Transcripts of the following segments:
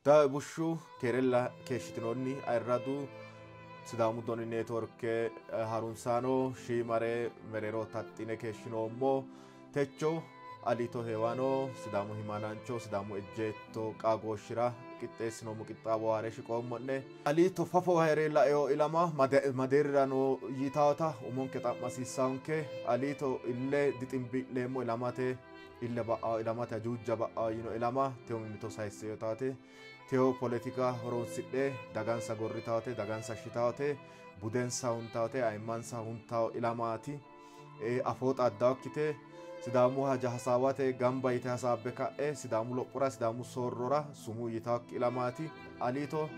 Bushshu keerella keeshshitinoonni ayirradu Sidaamu Doni Neetworke harunsaano shiimare mereero taxxine keeshshinoommo. Techo Aliito Heewano Sidaamu himanaancho Sidaamu ejjeetto qaagooshshira qixxeessinoommo qixxaawo haare shiqoommo'ne. Aliito fafo heere laeo ilama madeerira no yitaata umonke xa'ma hasiissaanke. Aliito ille diximbi'leemmo ilamate ille ba'ao ilamate ajuujja ba'ao yino ilama teo mimmito sayisse yotaate. Teo politika horonsidhe dagansa gorritaate dagansa shitaate budensa huntaate ayimmansa huntao ilamaati. Afoo xaaddaokkite Sidaamu haja hasaawate gamba yite hasaabbe ka'e Sidaamu lophora Sidaamu soorrora sumuu yitaokki ilamaati. Aliito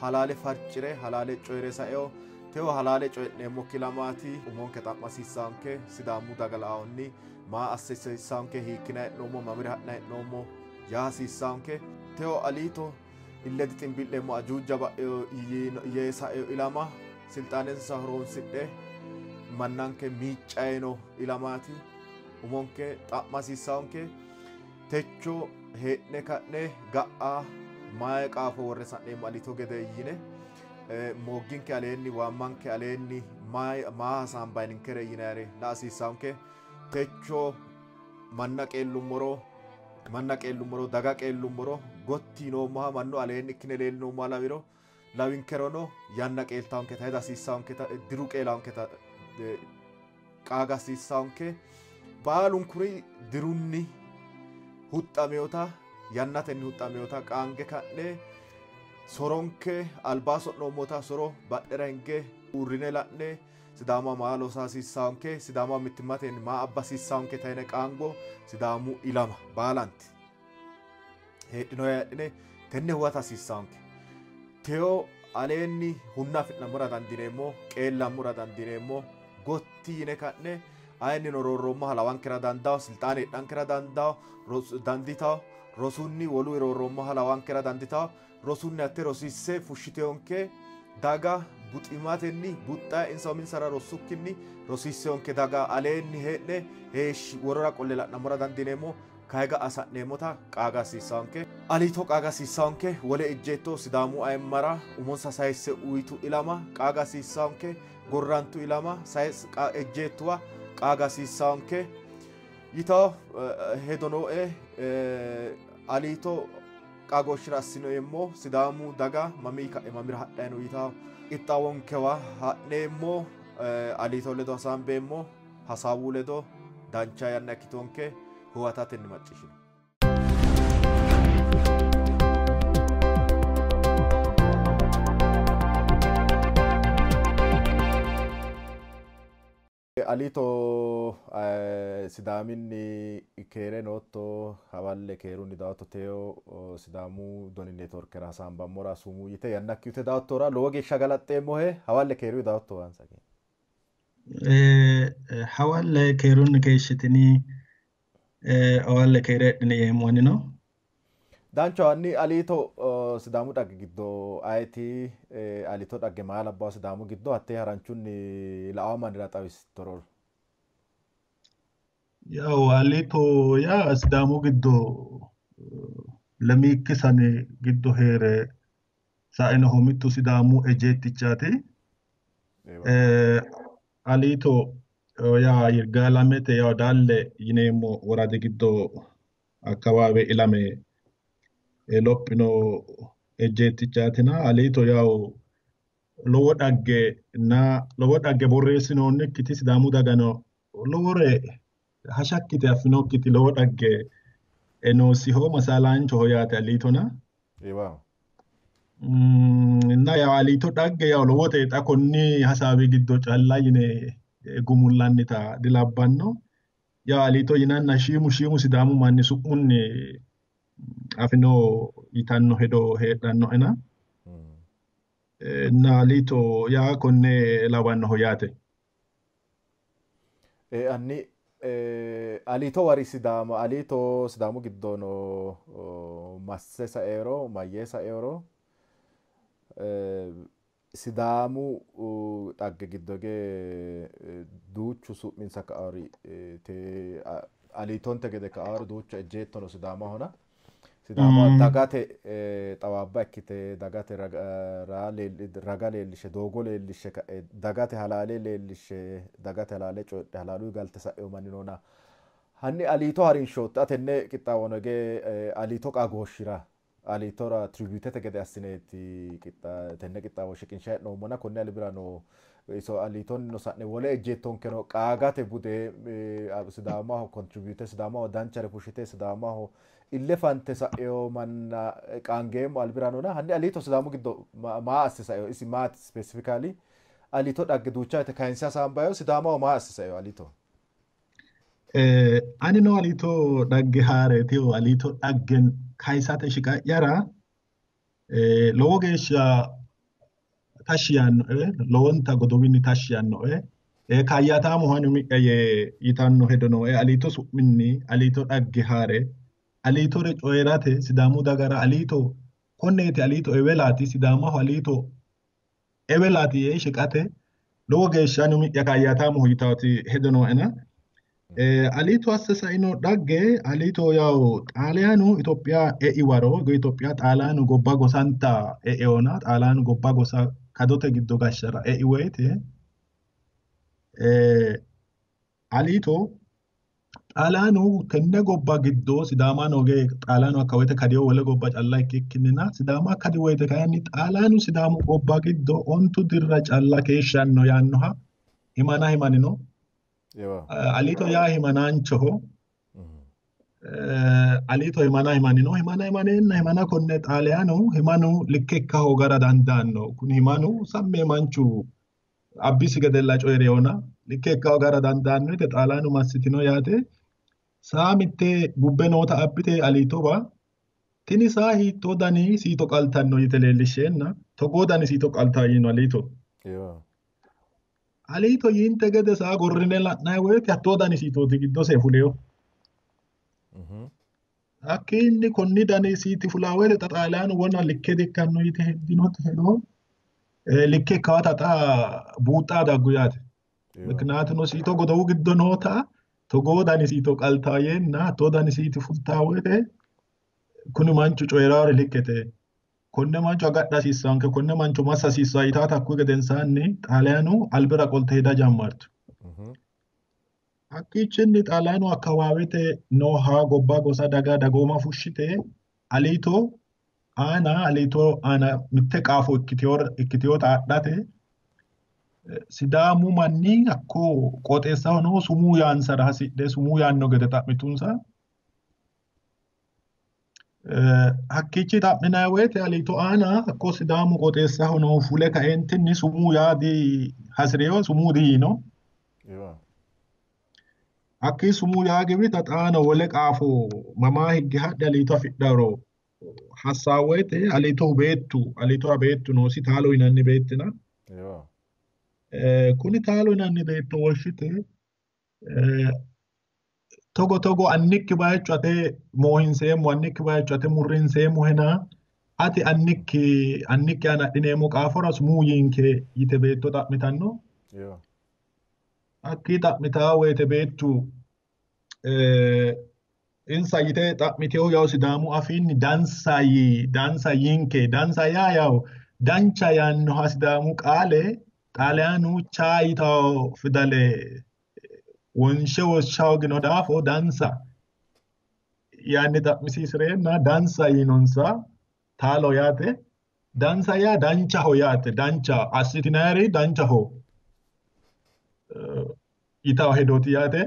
halaale farcire halaale coyire saeo teo halaale coyi'neemmokki ilamaati. Umonke xa'ma hasiissaanke Sidaamu daga la'aonni maa assisiissaanke hiikkina hee'noommo mamira ha'na hee'noommo yaa hasiissaanke. Teo Aliito ille diximbi'leemmo ajuujja ba'eo yee saeo ilama silxaanensa horonsidhe mannanke miiccayi no ilamaati. Umonke xa'ma hasiissaanke techo hee'ne ka'ne ga'a mayi qaafo worre sa'neemmo Aliito gede yine moogginke aleenni waammanke aleenni maa hasaambayi ninkere yinayire la'a hasiissaanke. Techo manna qeellummoro daga qeellummoro gotti yinoommoha mannu aleenni ikkine leellinoommoha lawiro lawinkerono yanna qeeltaanketa heda hasiissaanketa diru qeelaanketa qaaga hasiissaanke. Baalunkuri dirunni huxxameota yannatenni huxxameota qaange ka'ne soronke albaa so'noommota soro badhera hinge uurrine la'ne Sidaama maa loosa hasiissaanke Sidaama mittimmatenni maa abba hasiissaanke tayine qaango Sidaamu ilama baalanti heedhino heedhine tenne huwata hasiissaanke. Teo aleenni hunna afi'nammora dandiineemmo qeellammora dandiineemmo gotti yine ka'ne ayinnino roorroommoha lawankera dandaao silxaane heedhankera dandaao danditao rosunni wolu roorroommoha lawankera danditao rosunni hatte rosiisse fushshiteonke daga buximatenni buxxa insa uminsara rossukkinni rosiisseonke daga aleenni hee'ne heeshshi worora qolle la'nammora dandiineemmo. Kayi ga'a sa'neemmota qaaga hasiissaanke. Aliito qaaga hasiissaanke wole ejjeetto Sidaamu ayimmara umonsa sayisse uyitu ilama qaaga hasiissaanke gorrantu ilama ejjeettuwa qaaga hasiissaanke yitao hedo nooe. Aliito qaagooshshira assinoemmo Sidaamu daga mamii ka'e mamira hadhayi no yitao qixxaawonkewa ha'neemmo. Aliito ledo hasaambeemmo hasaawu ledo dancha yanna ikkitonke huwatatenni macciishshino. Aliito Sidaaminni keere nootto hawalle keerunni daatto teo Sidaamu Doni Neetworkera hasaambammora sumuu yite yannakki yite daattora lowo geeshsha galaxxeemmohe hawalle keeruyi daatto ansa. Hawalle keerunni keeshshitini hawalle keere heedhini yeemmo anino. Dancho hanni Aliito Sidaamu dhagge giddo ayeeti Aliito dhagge maa labbao Sidaamu giddo hattee haranchunni la'ao mannira xawisittoro. Yawu Aliito yaa Sidaamu giddo lemiikki sani giddo heere sainoho mittu Sidaamu ejjeettichaati. Aliito yaa Yirgaalamete yawu Daalle yineemmo woradi giddo akkawaawe ilame lophino ejjeettichaatina. Aliito yawu lowo dhagge na lowo dhagge borreessinoonnikkiti Sidaamu dagano lowore hashakkite affinokkiti lowo dhagge noosiho masaalaanchoho yaate Aliitona. Na yawu Aliito dhagge yawu lowote xa konni hasaawi giddo calla yine gumullannita dilabbanno. Yawu Aliito yinanna shiimu shiimu Sidaamu manni su'munni afino yitanno hedo heedhannoena. Na Aliito yaa konne lawannoho yaate. Anni Aliito wari Sidaama Aliito Sidaamu giddo no masse saeero mayyee saeero Sidaamu dhagge giddo hige duuchu su'minsa ka'aari Aliitonte gede ka'aari duucha ejjeettono Sidaamahona. Sidaama dagate xawaabba ikkite dagate raga leellishe doogo leellishe ka'e dagate halaale leellishe dagate halaale coyidhe halaalu galte sa'eo manni noona. Hanni Aliito harinsho xa tenne qixxaawono hige Aliito qaagooshshira Aliitora tributete gede assineeti tenne qixxaawo shiqinshayi hee'noommona konni albira no iso Aliitonnino sa'ne wole ejjeettonkeno qaagate bude Sidaamaho contribute Sidaamaho danchare fushshite Sidaamaho ille fante sa'eo manna qaangeemmo albira noona. Hanni Aliito Sidaamu giddo maa asse saeo isi maati specifically Aliito dhagge duucha woyte kayinse hasaambayo Sidaamaho maa asse saeo Aliito? Anino Aliito dhagge haareeti Aliito dhagge kayisate shiqa'yara lowo geeshsha tashshi yaannoe, lowonta godowinni tashshi yaannoe. Kaayyaataamu hani umi'ya yee yitanno hedo nooe. Aliito su'minni Aliito dhagge haare Aliitore coyi'rate Sidaamu dagara Aliito konneeti Aliito ewelaati Sidaamaho Aliito ewelaati yee shiqate lowo geeshsha ani umi'ya kaayyaataamuho yitaati hedo nooena. Aliito asse saino dhagge Aliito yawo Xaaliyaanu Itophiya e'i waro Itophiya Xaaliyaanu gobba gosanta e'eona Xaaliyaanu gobba gosa kadote giddo gashshara e'i woyte Aliito Xaaliyaanu tenne gobba giddo Sidaama nooge Xaaliyaanu hakka woyte kadiyo wole gobba calla ikkikkinnina Sidaama kadi woyte kayinni Xaaliyaanu Sidaamu gobba giddo 10 dirra calla keeshshanno yaannoha himana himanino. Aliito yaa himanaanchoho. Aliito himana himanino. Himana himaneenna himana konne Xaaliyaanu himanu likke ikka hoogara dandaanno. Kuni himanu samme manchu abbisi gedella coyi'reyona likke ikka hoogara dandaanno yite Xaaliyaanu massitino yaate. Saa mitte bubbe noota abbite Aliitowa tini saa hiittoo dani siito qaltanno yite leellishsheenna togoo dani siito qaltaa yiino Aliito. Aliito yiinte gede saa gorrine la'nayi woyte hattoo dani siitooti giddose fuleyo. Hakkiinni konni dani siiti fulaa woyte xa Xaaliyaanu wona likke dikkanno yite heddinoti hedo likke ikkawata xa buuxxaa daggu yaate. Mikinaatuno siito godowu giddo noota togoo dani siito qaltaa yeenna hattoo dani siiti fultaa woyte kuni manchu coyi'raari likkete. Konne mancho agadha hasiissanke konne mancho massa hasiissa yitaata hakkuyi gedensaanni Xaaliyaanu albira qolte heda jammartu. Hakkiichinni Xaaliyaanu akkawaawete nooha gobba gosa daga dagooma fushshite Aliito aana mitte qaafo ikkiteyota adhate Sidaamu manni hakko qooxeessaho noo sumuu yaansara hasidhe sumuu yaanno gede xa'mitunsa. Hakkiichi xa'minayi woyte Aliito aana hakko Sidaamu qooxeessaho noo fule kaeentinni sumuu yaa di hasireyo sumuu diyiino. Hakkii sumuu yaa giwita xaano wole qaafo mamaa higge hadhe Aliito afidharo hassaa woyte Aliitohu beettu Aliitora beettu noosi Taalo yinanni beettina. Kuni Taalo yinanni beetto woshshite togo togo annikki bayicho ate moohinseemmo annikki bayicho ate murrinseemmo hena ati annikki aana adhineemmo qaafora sumuu yiinke yite beetto xa'mitanno. Hakkii xa'mitaa woyte beettu insa yite xa'miteyo yawo Sidaamu afiinni dansa yii dansa yiinke dansa yaa yawo dancha yaannoha Sidaamu qaale Xaaliyaanu chaa yitawo fidale wonshe woshsha hoogino daafo dansa yaanni xa'misiisireenna dansa yiinonsa Taalo yaate. Dansa yaa danchaho yaate dancha assitinayiri danchaho yitawo hedooti yaate.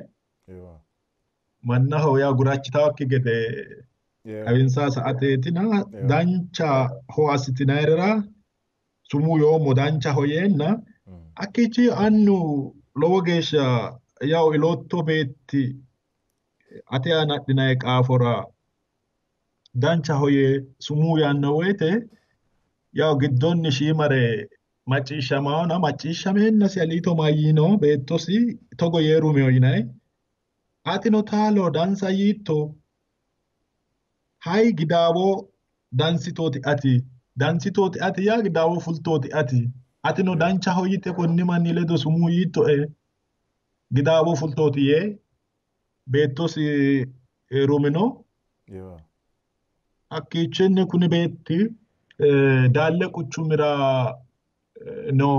Mannaho yaa gurachitawokki gede xawinsaa sa'ateetina danchaho assitinayirira sumuu yoommo danchaho yeenna hakkiichi annu lowo geeshsha yawo ilootto beetti ate aana adhinayi qaafora danchaho yee sumuu yaanno woyte yawo giddonni shiimare macciishshamaona macciishshameennasi Aliito mayyiino beettosi togo yee rumiyo yinayi atino Taalo dansa yiitto hayi gidaawo dansitooti ati dansitooti ati yaa gidaawo fultooti ati atino danchaho yite konni manni ledo sumuu yiittoe gidaawo fultooti yee beettosi rumino. Hakkiichinni kuni beetti Daalle quchumira no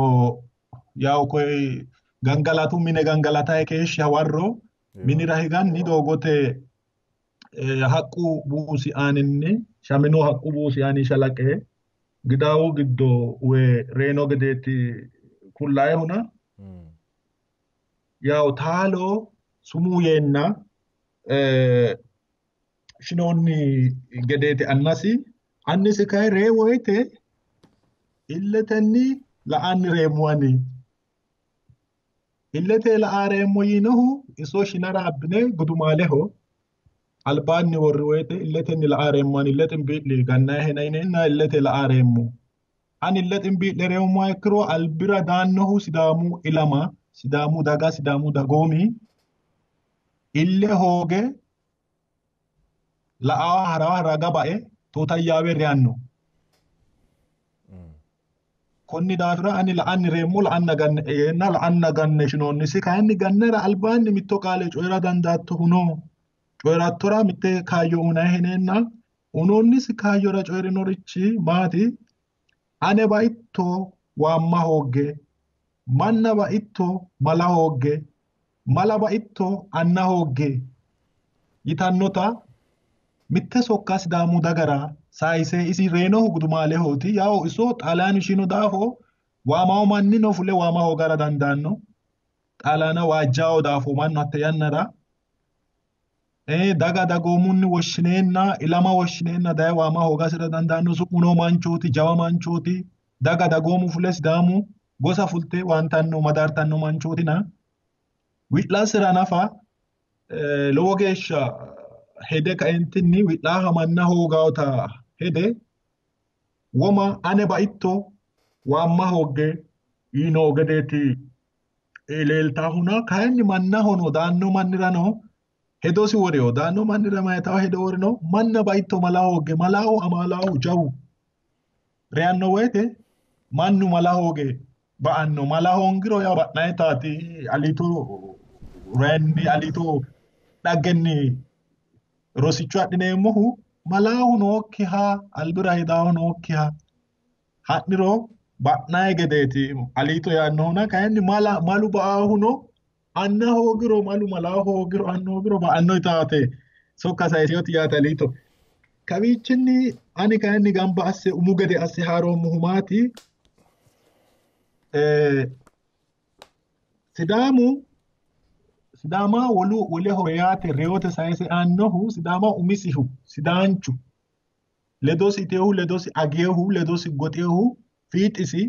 yawu koye gangalatu mine gangalatayi keeshshi hawarro minira higanni doogote haqqu buusi aaninni shamino haqqu buusi aani shalaqe gidaawu giddo uwe reyino gedeeti kullaayihuna yawu taalo sumuu yeenna shinoonni gedeeti annasi. Annisi kayi ree woyite illetenni la'anni reemmo ani. Illete la'a reemmo yiinohu iso shinara abbine gudumaaleho albaanni worri woyite illetenni la'a reemmo ani ille ximbii'li gannayi hena yineenna illete la'a reemmo. Ani ille ximbii'le reemmoha ikkiro albira daannohu Sidaamu ilama, Sidaamu daga, Sidaamu dagoomi ille hooge la'awa harawa raga bae tootayyaawe reyanno. Konni daafira ani la'anni reemmo la'anna ganne yeenna la'anna ganne shinoonnisi. Kayinni gannara albaanni mitto qaale coyi'ra dandaattohu no. Coyi'rattora mitte kaayyo unayi hineenna unoonnisi kaayyora coyi'rinorichi maati? Ane baitto waamma hoogge, manna baitto mala hoogge, mala baitto anna hoogge yitannota mitte sokka Sidaamu dagara sayise isi reyinohu gudumaalehooti. Yawo iso Xaaliyaanu shino daafo waamawo mannino fule waama hoogara dandaanno. Xaaliyaana waajjawo daafo mannu hatte yannara daga dagoomunni woshshineenna ilama woshshineenna daye waama hoogasira dandaanno. Su'mu noo manchooti, jawa manchooti. Daga dagoomu fule Sidaamu gosa fulte waantanno madaartanno manchootina wi'lasira nafa lowo geeshsha hede kaentinni wi'laaha manna hoogawota hede woma ane baitto waamma hoogge yiino gedeeti leeltaahuna. Kayinni mannahono daanno mannirano hedosi worino. Daanno mannira mayitawo hedo worino? Manna baitto mala hoogge, malaahu amaalaahu jawu reyanno woyite mannu mala hooge ba'anno. Mala hoongiro yaa ba'nayitaati Aliito reyinni Aliito dhaggenni rosicho adhineemmohu malaahu nookkiha albira hidaahu nookkiha ha'niro ba'nayi gedeeti Aliito yaannohuna. Kayinni malu ba'aahuno anna hoogiro malu malaahu hoogiro anna hoogiro ba'anno yitaate sokka sayisewoti yaate Aliito. Kawiichinni ani kayinni gamba asse umu gede asse haaroommohu maati? Sidaamu Sidaama wolu woleho yaate reyote sayise aannohu Sidaama umisihu Sidaanchu ledosi iteehu ledosi ageehu ledosi goxeehu fiixisi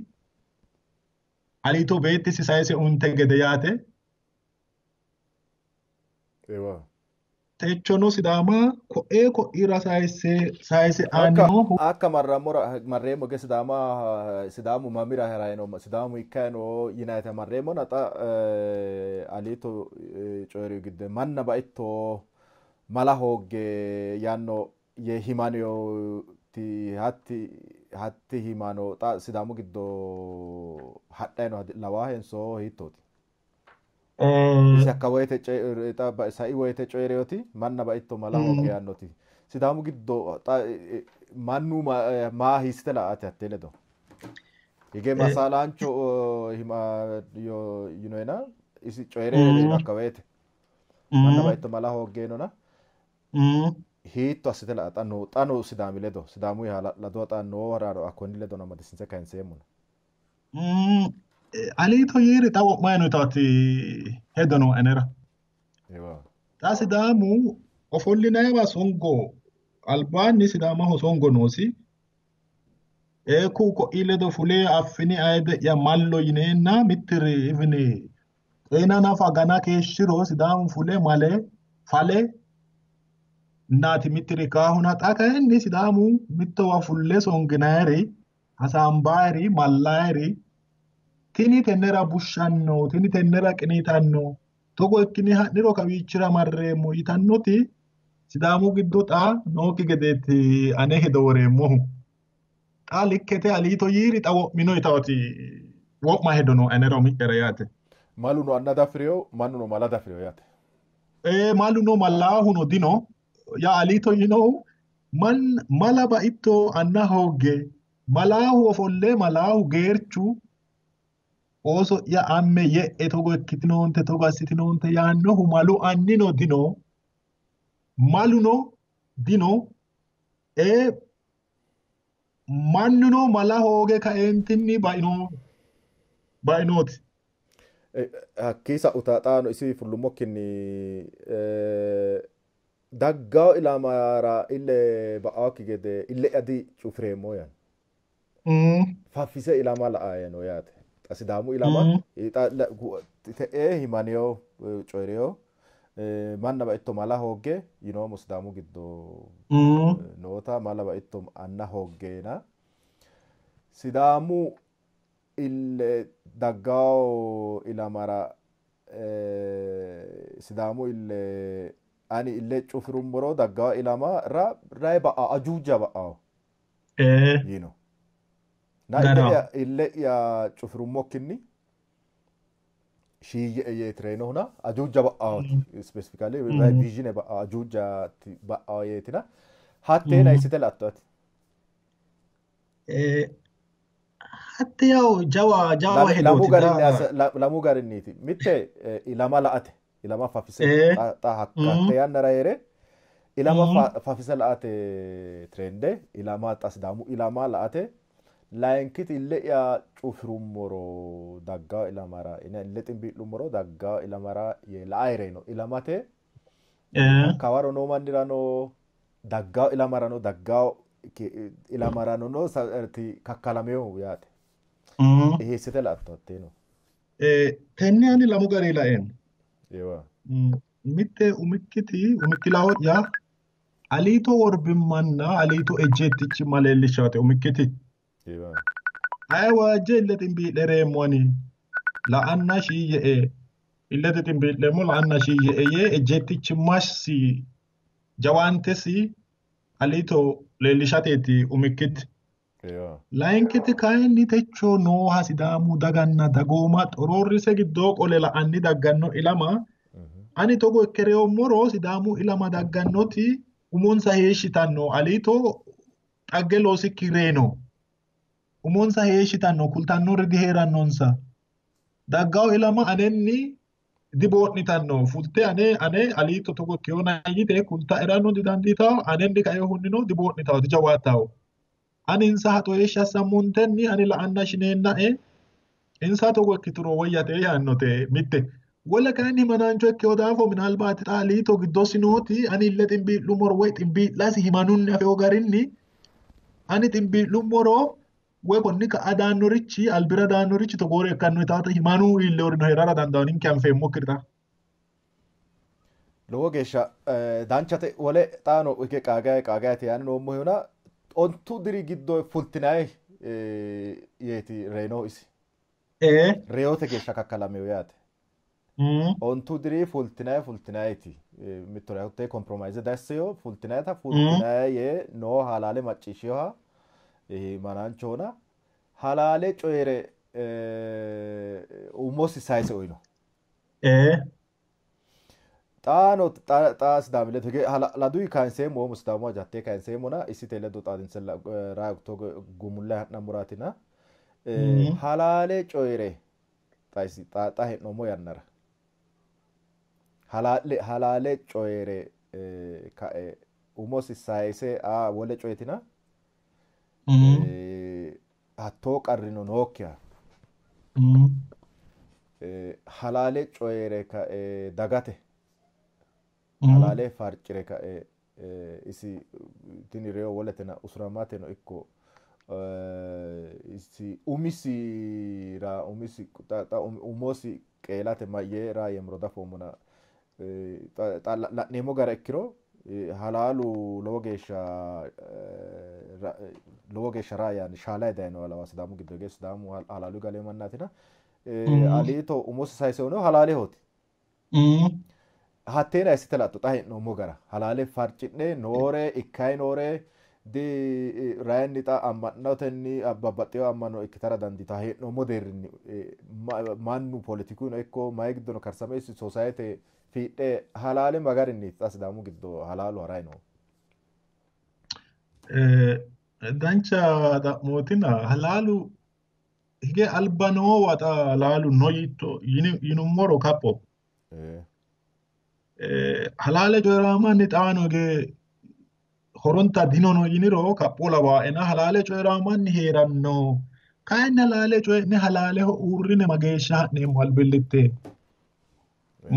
Aliito beettisi sayise unte gede yaate. Techono Sidaama ko'ee ko'ira sayise aannohu Akka marreemmo ge Sidaama Sidaamu mamira harayino Sidaamu ikkayino yinayite marreemmo na xa Aliito coyi'rihu giddo manna baitto mala hoogge yaanno yee himaniyoti hatti himano xa Sidaamu giddo hadhayino lawaahenso hiittooti? Isi hakka woyite sai woyite coyi'reyoti manna baitto mala hoogge yaannoti Sidaamu giddo xa mannu maa hiissite la'ate hattee ledo? Hige masaalaancho yinoyina isi coyi're reyino hakka woyite manna baitto mala hooggeenona hiitto assite la'a xa noo Sidaami ledo Sidaamu hala'lado xa noo haraaro hakkonni ledo amadisiinse kayinseemmona. Aliito yiiri xa wo'mayino yitaati hedo no anera. Xa Sidaamu ofollinayiwa songo albaanni Sidaamaho songo noosi. Eeku ko'i ledo fule affini ayide'ya mallo yineenna mittiri even xeena nafa gana keeshshiro Sidaamu fule male fale naati mittiri kaahuna. Xa kayinni Sidaamu mittowa fulle songinayiri hasaambayiri mallayiri tini tennera bushshanno tini tennera qiniitanno togo ikkine ha'niro kawiichira marreemmo yitannoti Sidaamu giddo xa nookki gedeeti ane hedo woreemmohu. Xa likkete Aliito yiiri xa wo'mino yitaati wo'ma hedo no anera umi'yara yaate. Maluno anna dafireyo mannuno mala dafireyo yaate. Maluno malaahuno dino. Yaa Aliito yiinohu Mala baitto anna hoogge malaahu ofolle malaahu geerchu ooso'ya amme ye'e togo ikkitinoonte togo assitinoonte yaannohu malu annino dino, maluno dino, mannuno mala hooge kaeentinni bainooti. Hakkii sa'uta xaano isi fullummokkinni daggawo ilamara ille ba'awokki gede ille'ya dicufireemmo yaanno. Faffise ilama la'a no yaate. Xa Sidaamu ilama te'ee himaneyo coyireyo manna baitto mala hoogge yinoommo Sidaamu giddo noota mala baitto anna hooggeena Sidaamu ille daggawo ilamara Sidaamu ille ani ille cufirummoro daggawo ilamara rayi ba'a ajuuja ba'awo yino. Na ille'ya cufirummokkinni shiiyye yeeti reyinohuna ajuuja ba'awooti specifically rayi vision ba'awo ajuuja ba'awo yeetina hatteena issite la'atto ati. Hatte yawu jawa jawa hedooti. Lamu garinniiti. Mitte ilama la'ate ilama fafise xa hatte yannara heere ilama fafise la'ate trende ilama xa Sidaamu ilama la'ate layinkiti ille'ya cufirummoro daggawo ilamara ille ximbii'lummoro daggawo ilamara yee la'ayi reyino ilamate hakkawaro noo mannirano daggawo ilamarano daggawo ilamarano no kakkalameyo yaate. Hiissite la'atto hatteeno? Tenne ani lamu gari laeemmo. Mitte umikkiti umikki lao'ya Aliito worbimmanna Aliito ejjeettichimma leellishshaate umikkiti. Aye waajje ille ximbii'le reemmo ani la'anna shiiyye''e illete ximbii'leemmo la'anna shiiyye''e yee ejjeettichimmasi jawaantesi Aliito leellishateeti umikkiti. Layinkiti kayinni techo nooha Sidaamu daganna dagooma xoroorrise giddoo qole la'anni dagganno ilama ani togo ikke reyommoro Sidaamu ilama daggannoti umonsa heeshshitanno Aliito xagge loosikki reyino. Umonsa heeshshitanno kultannori diheerannonsa. Daggawo ilama anenni dibo'nitanno fulte ane ane Aliito togo ikkeyona yite kultaerano didandiitawo anenni kaehunnino dibo'nitawo dijawaattawo. Ani insa haxo heeshshi assammontenni ani la'anna shineennae insa togo ikkituro woyyate yaannote mitte. Wole kayinni himanaancho ikkeyo daafo minalbaati xa Aliito giddosi nooti ani ille ximbii'lummoro woy ximbii'lasi himanunni afeyo garinni ani ximbii'lummoro woy konni ka'a daannorichi albira daannorichi togoore ikkanno yitaata himanuu iilleyorino heerara dandaanno ninke anfeemmokkirita. Lowo geeshsha danchate wole xaano hige qaagaye qaagayete yaanni noommohuna 10 diri giddo fultinayi yeeti reyinohu isi. Reyote geeshsha kakkalameyo yaate. 10 diri fultinayi fultinayiti mittore hatte compromise dasseyo fultinayita fultinayi yee noo halaale macciishshiyoha himanaanchohona halaale coyire umosi sayise uyino. Xaano xa Sidaami ledo hige hala'laduyi kayinseemmo Sidaamu hajo hattee kayinseemmona isite ledo xaadinse raa togo gumullayi ha'nammoraatina halaale coyire xa hee'noommo yannara halaale coyire kae umosi sayise aa wole coyetina hattoo qarrino nookkiha halaale coyire kae dagate halaale farcire kae isi tini reyo woletena usuramateno ikko isi umisira umisi xa umosi qeelate mayyee raa yeemmoro dafoommona xa la'neemmo gara ikkiro halaalu lowo geeshsha raa yaanni shaalayi dayinoha lawa Sidaamu giddo hige Sidaamu halaalu galeyo mannaatina Aliito umosi sayisewno halaalehooti. Hatteena issite la'atto xa hee'noommo gara halaale farci'ne noore ikkayi noore di rayinni xa amma'notenni babbaxxeyo amma'no ikkitara dandiitawo hee'noommo deerrinni mannu poletikuyino ikko mayi giddono karsame society fiidhe halaale magarinniiti xa Sidaamu giddo halaalu harayi noohu? Dancha xa'mootina halaalu hige alba noowa xa halaalu no yiitto yinummoro kapho. Halaale coyi'raa manni xaano hige horonta dinono yiniro kapho lawaaena halaale coyi'raa manni hee'ranno. Kayinni halaale coyi'ne halaaleho uurrine mageeshsha ha'neemmo albillitte?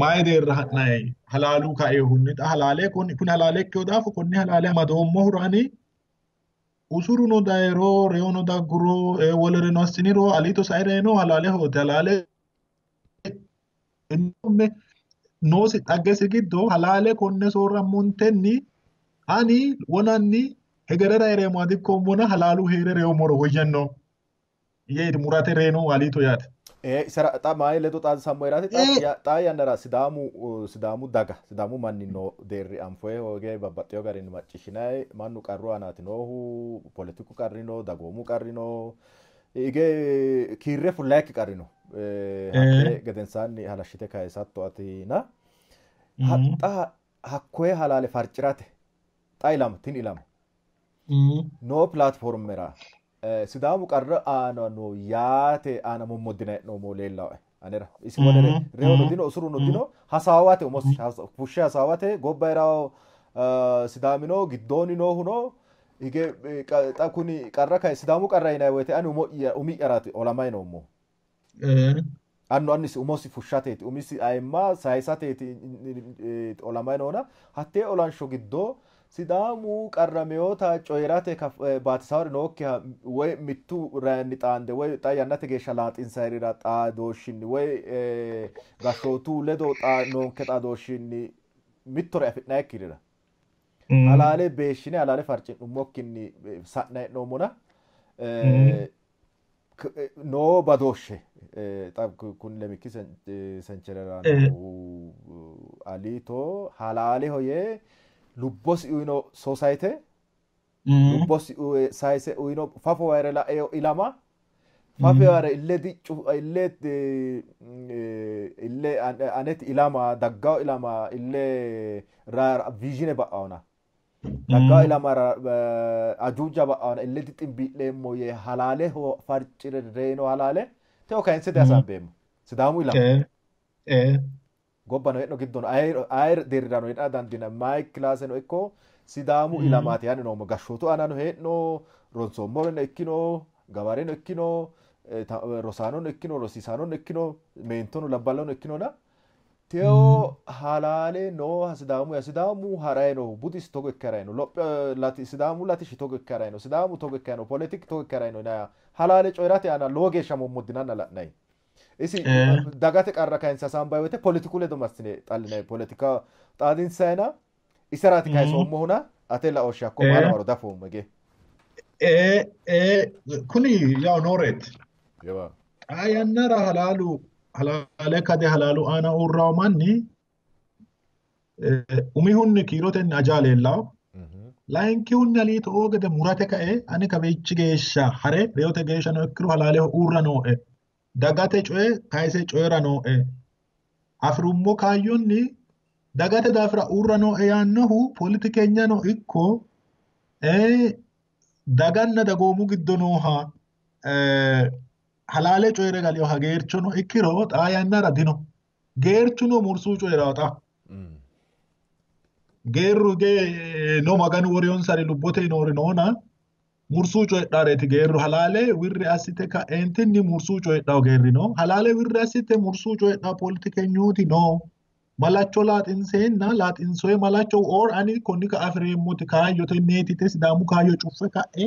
Mayi deerra ha'nayi? Halaalu kaehunni xa halaale kuni halaale ikkino daafo konne halaale amadoommohura ani usuruno dayiro reyono dagguro wolereno assiniro aliito sae reyino halaalehooti. Halaale noosi dhaggesi giddo halaale konne soorrammontenni ani wonanni hegerera heereemmoha dikkoommona halaalu hee're reyoommoro woyyanno yee murate reyino aliito yaate. Isera xa mayi ledo xaadisammo heeraati xaa yannara Sidaamu daga Sidaamu manni noo deerri anfoye hooge babbaxxeyo garinni macciishshinayi mannu qarru aanaati noohu, poletiku qarri no, dagoomu qarri no, hige kiirre fullayikki qarri no. Hattee gedensaanni halashshite kayisatto atina xa hakkoye halaale farcirate xa ilama tini ilama noo pilaatifoormera Sidaamu qarra aana no yaate aana mommoddina hee'noommo leellawoe anera. Isi wolere reyono dino usuruno dino hasaawate umosi fushshe hasaawate gobbayira Sidaamino giddoonni noohuno hige xa kuni qarra kay Sidaamu qarra yinanni woyte ani umi'yaraati olamay noommohu. Annu annisi umosi fushshateeti umisi ayimma sayisateeti olamay noona hattee olansho giddo Sidaamu qarrameyota coyi'rate baatisawori nookkiha woy mittu rayinni xaande woy xa yannate geeshsha laaxinsayirira xaadooshshinni woy gashshootu ledo noonke xaadooshshinni mittore afi'nayikkirira halaale beeshshine halaale farci'nummokkinni sa'na hee'noommona noo badooshshe xa kuni lemikki sencherera noohu Aliito halaaleho yee lubbosi uyino society lubbosi sayise uyino fafo wayre la'eyo ilama fafo wayre ille diccu ille ille aneti ilama daggawo ilama ille vision ba'awona daggawo ilamara ajuuja ba'awona ille diximbi'leemmo yee halaaleho farcire reyino halaale teo kayinse dihasaambeemmo Sidaamu ilama gobbano hee'no giddono ayi deerrirano heedha dandiinanni mayi kilaaseno ikko Sidaamu ilamaati yaanni noommo gashshootu aanano hee'no ronsoommoreno ikkino gawareno ikkino rosaanono ikkino rosiisaanono ikkino meentono labballono ikkinona teo halaale nooha Sidaamu ya Sidaamu harayi noohu budisi togo ikke harayi no lopho Sidaamu latishshi togo ikke harayi no Sidaamu togo ikke harayi no poletik togo ikke harayi no yinaya halaale coyi'rate aana lowo geeshsha mommodinanna la'nayi. Isi dagate qarra kayinse hasaambayi woyte poletiku ledo massine xallinayi poletika xaadinsayina iseraati kayisoommohuna ate laooshshi hakko maa lawaro dafoommo hige. Kuni yaw nooreeti. Xaa yannara halaalu halaale kade halaalu aana uurrawo manni umihunni kiirotenni ajaa leellawo. Layinkihunni aliito oo gede murate kae ani kawiichi geeshsha hare reyote geeshshano ikkiro halaaleho uurra nooe. Dagate coye kayise coyi'ra nooe. Afi'rummo kaayyonni dagate daafira uurra nooe yaannohu poletikenyano ikko daganna dagoomu giddo nooha halaale coyi're galiyoha geerchono ikkiro xaa yannara dino. Geerchuno mursuu coyi'rawo xa. Geerru hige no Maganu woriyonsari lubbote noori noona mursuu coyidhareeti geerru halaale wirri assite ka'eentinni mursuu coyidhawo geerri no. Halaale wirri assite mursuu coyidhawo poletikenyuuti no. Malacho laaxinseenna laaxinsoye malacho or ani konni ka'a afi'reemmoti kaayyo tenneeti Sidaamu kaayyo cuffe ka'e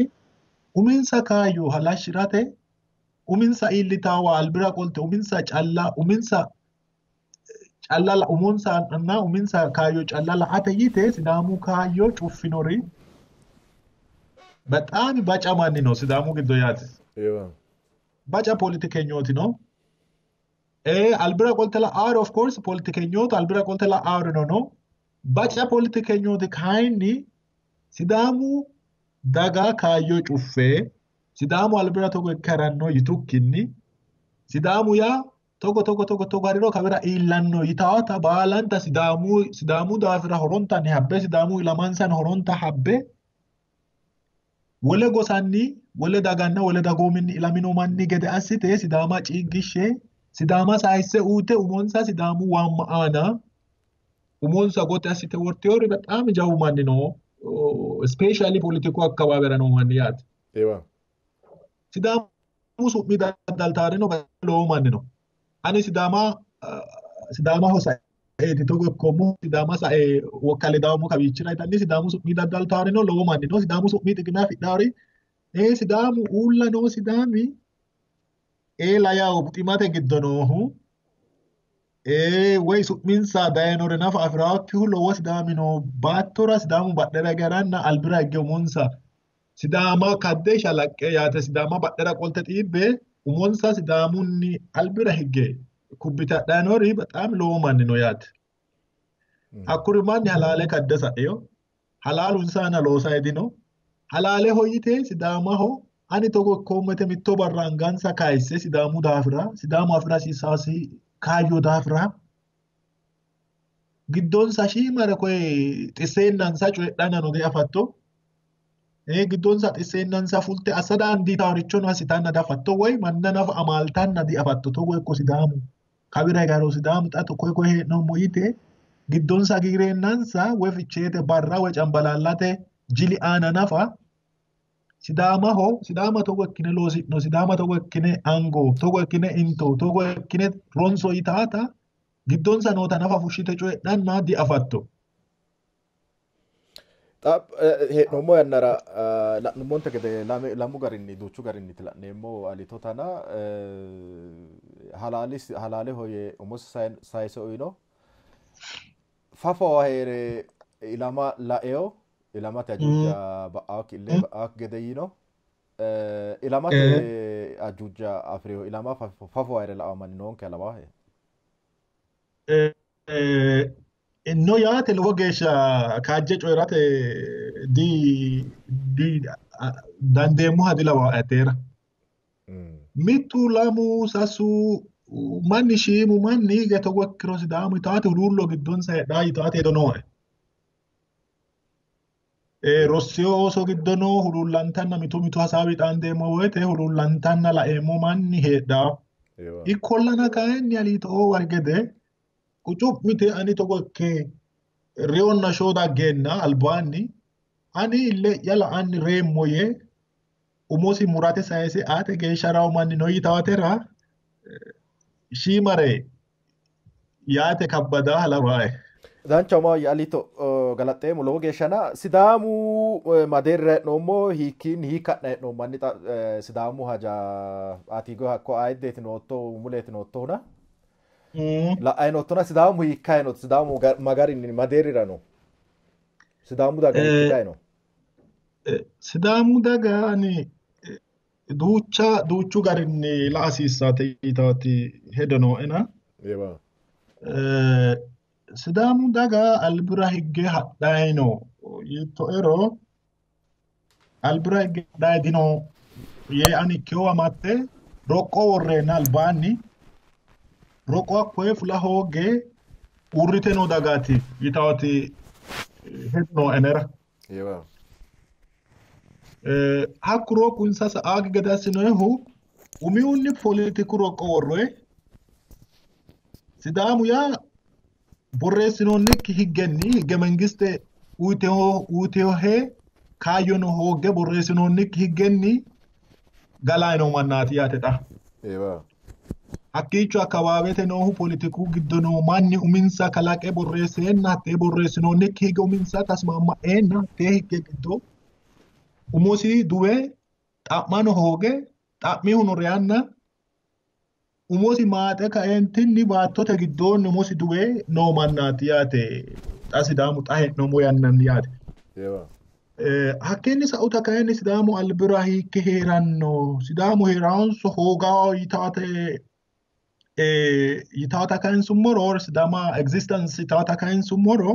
uminsa kaayyo halashshirate uminsa iillitaawa albira qolte uminsa calla uminsa calla umonsanna uminsa kaayyo calla la'ate yite Sidaamu kaayyo cuffinori በጣም baca manni no Sidaamu giddo yaate. Baca poletikenyoti no. Albira qolte la'aari of course poletikenyootu albira qolte la'aarino no. Baca poletikenyoti kayinni Sidaamu daga kaayyo cuffe Sidaamu albira togo ikke haranno yitukkinni Sidaamu yaa togo togo togo togo hariro kawira iillanno yitaata baalanta Sidaamu daafira horontanni habbe Sidaamu ilamansan horonta habbe Wole gosanni, wole daganna wole dagoominni ilamino manni gede assite Sidaama ciiggishshe Sidaama sayisse uyite umonsa Sidaamu waamma aana umonsa gotti assite worteyori bexaami jawu manni no, especially politiku akkawaawera noo manni yaate. Sidaamu su'mi daddaltaarino lowo manni no. Ani Sidaama Sidaamaho saeeti togo ikkoommo, Sidaama sae wokkale dawoommo kawiichira yitanni Sidaamu su'mi daddaltaarino lowo manni no. Sidaamu su'mi xiqime afidhaari Sidaamu uulla noo Sidaami eela yawo buximate giddo noohu woy su'minsa dayinore nafa afi'raakkihu lowo Sidaami noo baattora Sidaamu badhera hige haranna albira higge umonsa Sidaama kadde shalaqqe yaate Sidaama badhera qolte xiibbe umonsa Sidaamunni albira higge kubbite hadhanori bexaami lowo manni no yaate. Hakkuri manni halaale kadde sa'eyo, halaalu insa aana loosayi dino. Halaaleho yite Sidaamaho ani togo ikkoommo yite mitto barra angansa kayisse Sidaamu daafira, Sidaamu afira hasiissaasi kaayyo daafira giddonsa shiimare koye xisseennansa coyidhannano diafatto. Giddonsa xisseennansa fulte assa dandiitaworichono assitanna diafatto, woy manna nafa amaaltanna diafatto. Togo ikko Sidaamu kawira higaro Sidaamu xa koye koye hee'noommo yite giddonsa giireennansa woy Ficheete barra woy Cambalaallate jili aana nafa Sidaamaho Sidaama togo ikkine loosi'no, Sidaama togo ikkine ango, togo ikkine into, togo ikkine ronso yitaata giddonsa noota nafa fushshite coyidhanna diafatto. Xa hee'noommo yannara la'nummonte gede lamu garinni duuchu garinniiti la'neemmo Aliitotana halaaleho yee umosi sayise uyino. Fafowa hee're ilama laeo ilamate ajuuja ba'aakki ille ba'aakki gede yiino. Ilamate ajuuja afi'reyo ilama fafowa hee're la'awo manni noonke lawaahe. No yaate lowo geeshsha kaajje coyi'rate di di dandeemmoha dilawaae ateera. Mittu lamu sasu manni shiimu manni hige togo ikkiro Sidaamu yitaate huluullo giddonsa heedhaa yitaate hedo nooe. Rossino ooso giddono huluullantanna mitu mitu hasaawi xaandeemmo woyte huluullantanna laeemmo manni heedhaa. Ikkollana kayinni Aliito wari gede qucu'mite ani togo ikke reyonna shoo daggeenna albaanni ani ille'ya la'anni reemmo yee umosi murate sayise aate geeshsha rawo manni no yitaatera shiimare yaate kabbada lawaae. Danchaho maahoyye Aliito galaxxeemmo lowo geeshshana Sidaamu madeerra hee'noommo hiikkiinni hiikka ha'nayi hee'noommo hanni xa Sidaamu haja ati hakko ayiddeeti nootto muleeti noottohuna la'ayi noottona Sidaamu hiikkayi no Sidaamu magarinni madeerrira no Sidaamu daga hiikkitayi no? Sidaamu daga ani duucha duuchu garinni la hasiissaate yitaati hedo nooena. Sidaamu daga albira higge hadhayi no yiittoero albira higge hadhayi dino yee ani ikkeyowa matte roqqo worreenna albaanni roqqo hakkoye fula hoogge uurrite noo dagaati yitaati hedo nooe anera. Hakku roqqu insa sa'aakki gede assinoehu umihunni politiku roqqo worroye. Sidaamu yaa borreessinoonnikki higgenni higge mangiste uyiteho kaayyono hoogge borreessinoonnikki higgenni galayi noo mannaati yaate xa. Hakkiicho akkawaawete noohu politiku giddo noo manni uminsa kalaqe borreesseenna hattee borreessinoonnikki higge uminsa tasmamma'eenna hattee higge giddo umosi duwe xa'mano hooge xa'mihuno reyanna umosi maaxe kaeentinni baattote giddoonni umosi duwe noo mannaati yaate xa Sidaamu xa hee'noommo yannanni yaate. Hakkiinni sa'uta kayinni Sidaamu albira hiikke hee'ranno? Sidaamu hee'raanso hoogaa yitaate yitaata kayinsummoro Sidaama existence yitaata kayinsummoro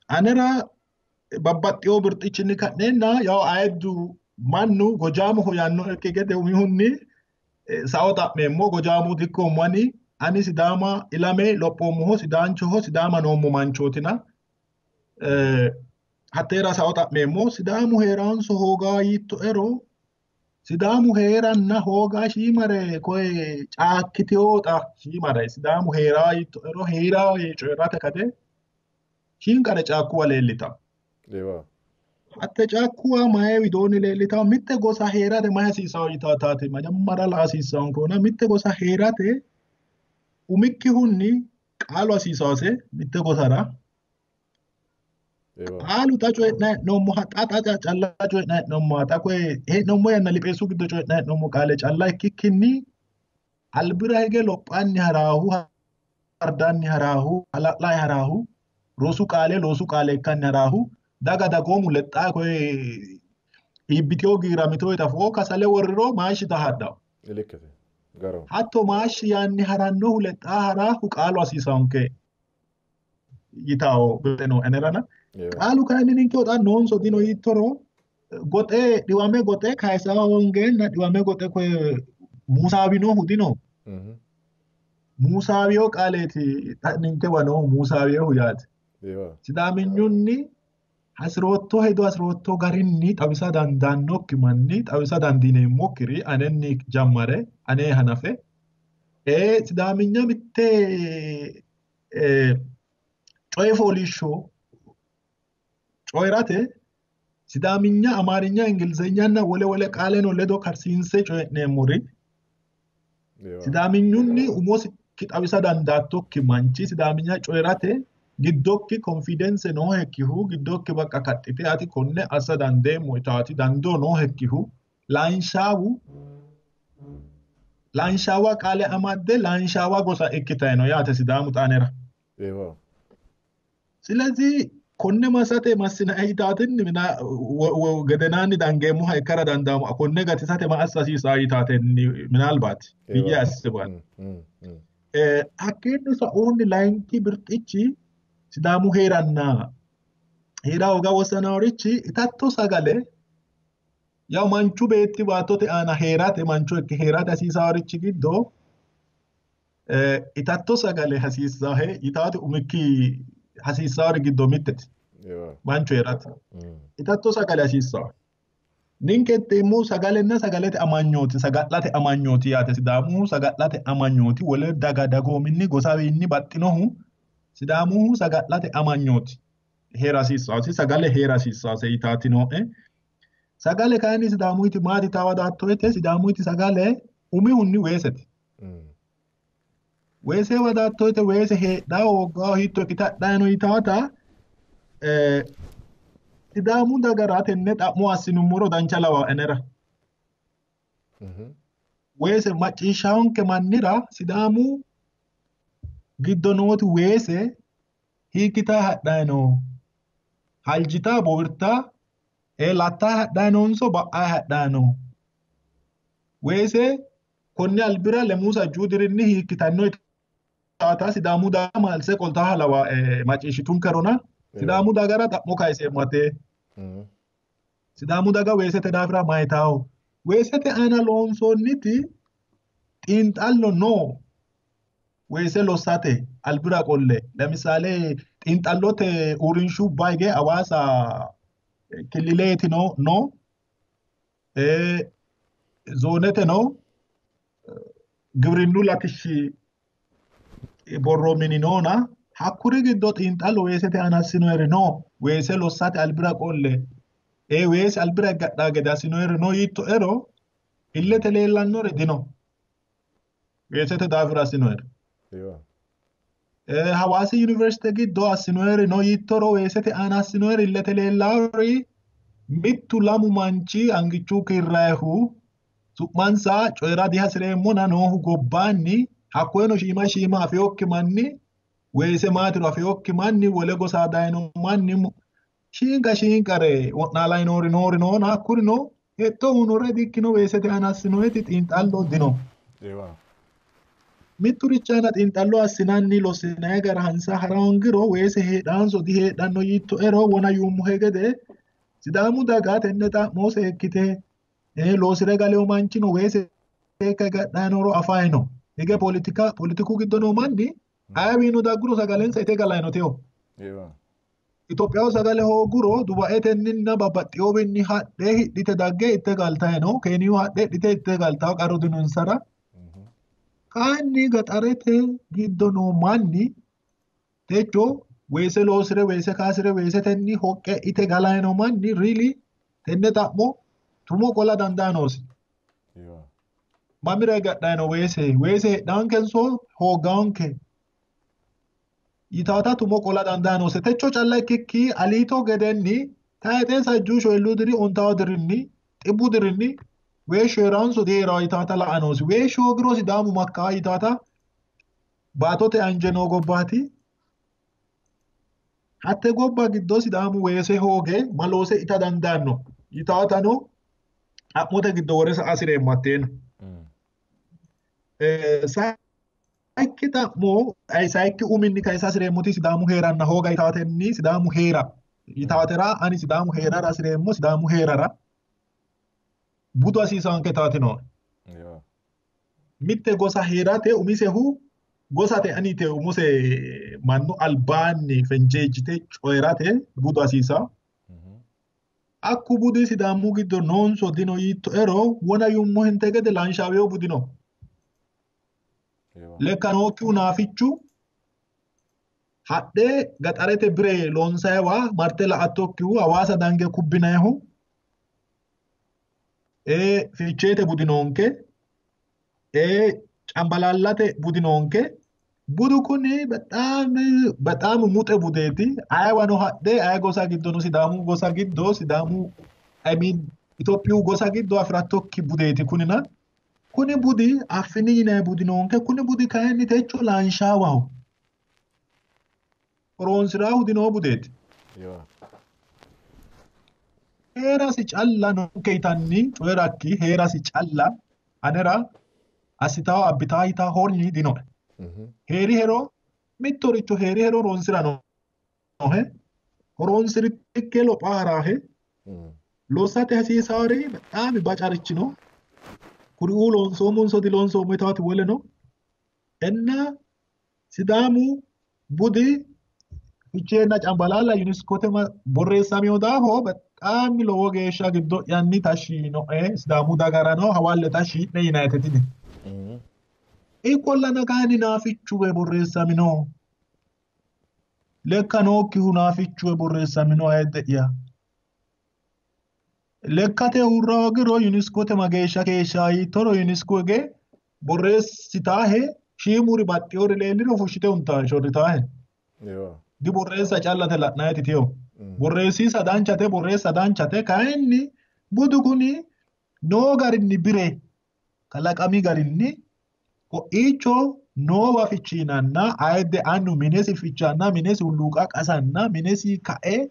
anera babbaxxewo birxichinni ka'neenna yawo ayiddu mannu gojaamoho yaannoekki gede umihunni sao xa'meemmo gojaamu dikkoommo ani ani Sidaama ilame lophoommoho Sidaanchoho Sidaama noommo manchootina. Hatteera sao xa'meemmo. Sidaamu hee'raanso hoogaa yiittoero Sidaamu hee'ranna hoogaa shiimare koye caakkiteyoxa shiimare Sidaamu hee'raa yiittoero hee'raa yee coyi'rate kade shiinqare caakkuwa leellitawo. Hatte caakkuwa mayi widoonni leellitawo? Mitte gosa hee'rate mayi hasiisawo yitaataati majammara la hasiissawonkehuna mitte gosa hee'rate umikkihunni qaalu hasiisawose mitte gosara. Qaalu xa coyi'nanni hee'noommoha xa xa calla coyi'nanni hee'noommoha xa koye hee'noommo yanna lipheessu giddo coyi'nanni hee'noommo qaale calla ikkikkinni albira hige lophanni haraahu, hardanni haraahu, hala'layi haraahu, rosu qaale loosu qaale ikkanni haraahu, daga dagoomu lexxaa koye iibbiteyo giiramiteyo yita kasale worriro maashshita hadhawo. Hatto maashshi yaanni harannohu lexxaa haraahu qaalu hasiisaonke yitawo birxe noo enerana. Qaalu kayinni ninkeho xa noonso dino yiittoro goxe dhiwame goxe kayisa hoongeenna dhiwame goxe koye muusaawinohu dino. Muusaawiyo qaaleeti xa ninkewa noohu muusaawiyohu yaate. Sidaaminyunni hasirootto hedo hasirootto garinni xawisa dandaannokki manni xawisa dandiineemmokkiri anenni jammare ane hanafe sidaaminya mitte coyi fooliishsho coyi'rate sidaaminya, amaarinya, ingilizenyanna wole wole qaaleno ledo karsiinse coyi'neemmori sidaaminyunni umosi xawisa dandaattokki manchi sidaaminya coyi'rate giddokki konfidense noohekkihu giddokki bakka kaxxite ati konne assa dandeemmo yitaati dandoo noohekkihu laanshaawa qaale amadde laanshaawa gosa ikkitayi no yaate Sidaamu xaanera. Silezi konne massate massinayi yitaatinni gedenaanni dangeemmoha ikkara dandaamo konne gatisate ma assa hasiisaa yitaatenni minalbaati biyye assibaati. Hakkiinni sa'uunni layinki birxichi Sidaamu hee'ranna hee'ra hooga wossanaworichi itatto sagale yaw manchu beetti baattote aana hee'rate mancho ikke hee'rate hasiisaworichi giddo itatto sagale hasiissahe yitaate umikki hasiissawori giddo mittete manchu hee'rate itatto sagale hasiissawe. Ninke itteemmohu sagalenna sagalete amanyooti saga'late amanyooti yaate Sidaamuhu saga'late amanyooti wole daga dagoominni gosawiinni baxxinohu Sidaamuhu saga'late amanyooti hee'ra hasiissawose sagale hee'ra hasiissawose yitaati nooe. Sagale kayinni Sidaamuyti maati taawa daatto woyte Sidaamuyti sagale umihunni weesete. Weesewa daatto woyte weese heedhaa hooggaa hiitto ikkite hadhayi no yitaata Sidaamu dagara tenne xa'mo assinummoro dancha lawa enera. Weese macciishshaanke mannira Sidaamu giddo nooti weese hiikkitaa hadhayi no? Haljitaa bowirtaa lattaa hadhayi noonso ba'ayi hadhayi no? Weese konni albira lemuu sajjuu dirinni hiikkitanno yitaata Sidaamu daga maalse qoltaaha lawa macciishshitunkerona Sidaamu dagara xa'mo kayiseemmo ate. Sidaamu daga weesete daafira mayitawo? Weesete aana loonsoonniti xiinxallo no. Weese lossate albira qolle lemisale xiinxallote uurrinshubba hige Hawaasa killileeti no zoonete no giwirinnu latishshi borro mini noona hakkuri giddo xiinxallo weesete aana assinoyiri no. Weese lossate albira qolle weese albira higgadhaa gede assinoyiri no yiittoero illete leellannori dino. Weesete daafira assinoyiri. Hawaasi Yuniversite giddo assinoyiri no yiittoro weesete aana assinoyiri illete leellaari mittu lamu manchi angichu kiirrayihu su'mansa coyi'ra dihasireemmona noohu gobbaanni hakkoyeno shiima shiima afiyokki manni weese maatiro afiyokki manni wole gosa dayino manni shiinqa shiinqare wo'naalayi noori noori noona hakkurino hexxo uyinore dikkino weesete aana assinoyiti xiinxallo dino. Mitturichi aana xiinxallo assinanni lossinayi gara hansa hara hoongiro weese heedhaanso diheedhanno yiittoero wona yuummohe gede Sidaamu daga tenne xa'mo seekkite loosire galeyo manchino weese hiikka gadhayi nooro afayi no. Hige politiku giddo noo manni ayewiino dagguro sagalensa ite galayi no teyo. Itophiyaho sagale hooguro Dubaetenninna babbaxxinowiinni hadhe hidhite dagge itte galtayi no. Keeniyu hadhe hidhite itte galtawo qarru dinonsara. Kayinni gaxarete giddo noo manni techo weese loosire weese kaasire weesetenni hoqqe ite galayi noo manni really tenne xa'mo tumo qola dandaa noosi. Mamira hige hadhayi no weese? Weese heedhaankenso hooggaanke? Yitaata tumo qola dandaa noose. Techo calla ikkikki Aliito gedenni tayixee sajjuu shoyilluu diri ontawu dirinni xibbu dirinni weeshshu heeraanso diheerawo yitaata la'a noosi. Weeshshu hoogiro Sidaamu makkaa yitaata baattote anje noo gobbaati. Hatte gobba giddo Sidaamu weese hooge ma loose ita dandaanno yitaatano xa'mote giddo wore sa'a hasireemmo hatteeno. Sayikki xa'mo sayikki uminni kayisa hasireemmoti Sidaamu heeranna hooga yitaatenni Sidaamu heera yitaatera ani Sidaamu heerara hasireemmo. Sidaamu heerara budu hasiisaanke taati nooe. Mitte gosa heerate umisehu gosate anite umose mannu albaanni fenjeejjite coyi'rate budu hasiisaa. Hakku budi Sidaamu giddo noonso dino yiittoero wona yummohente gede laanshaaweyo budi no. Lekka nookkihu naafichu hadhe gaxarete bire loonsayiwa marte la''attokkihu Hawaasa dange kubbinayihu Ficheete budi noonke, Cambalaallate budi noonke. Budu kuni bexaami muxe budeeti. Ayeewano hadhe aye gosa giddono Sidaamu gosa giddo Sidaamu I mean Itophiyu gosa giddo afi'rattokki budeeti kunina. Kuni budi Affini yinanni budi noonke. Kuni budi kayinni techo laanshaawaho. Horoonsiraahu dinoo budeeti. Heerasi calla noonke yitanni coyi'rakki heerasi calla anera assitawo abbitaa yitaa hornyi dinoe. Heerihero mittoricho heerihero horoonsira noohe. Horoonsirikke lopha haraahe. Lossate hasiisaari bexaami bacarichi no. Kuriuu loonsoommonso diloonsoommo yitaati wole no. Enna Sidaamu budi Ficheenna Cambalaalla UNESCO-te borreessamino daafo bexaami lowo geeshsha giddo'yanni tashshi yiinoe. Sidaamu dagarano hawalle tashshi yi'ne yinayite tini. Ikkollana kayinni naafichuwe borreessamino. Lekka nookkihu naafichuwe borreessamino ayidde'ya. Lekkate uurra hoogiro UNESCO-te mageeshsha keeshshaa yiittoro UNESCO hige borreessitaahe shiimuri baxxiyori leelliro fushshite huntaa shorritaahe. Diborreessa callate la'nayiti tiyo. Borreessiisa danchate, borreessa danchate, kayinni budu kuni noo garinni bire kalaqami garinni ko'iicho noowa fichiinanna ayidde annu minesi fichanna minesi hulluuqa qasanna minesi kae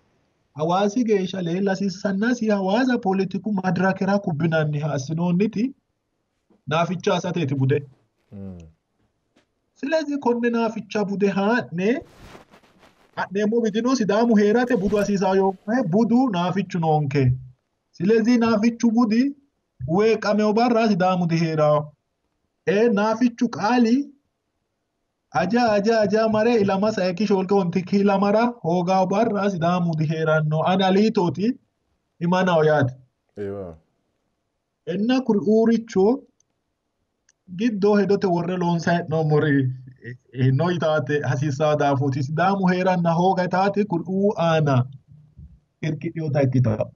Hawaasi geeshsha leella hasiissannasi Hawaasa poletiku madirakera kubbinanniha assinoonniti naaficha asateeti bude. Silezi konne naaficha bude haa'ne ha'neemmo widino Sidaamu hee'rate budu hasiisaa yoommohe budu naafichu noonke. Silezi naafichu budi weeqqamewo barra Sidaamu dihee'rawo. Naafichu qaali aja aja aja mare ilama sayikki shoolki ontikki ilamara hoogawo barra Sidaamu dihee'ranno. Ani Aliitooti himanaho yaate. Enna kuri uuricho giddo hedote worre loonsayi hee'noommori no yitaate hasiissaa daafooti. Sidaamu hee'ranna hooga yitaate kuriuu aana irkidhinota ikkitawo.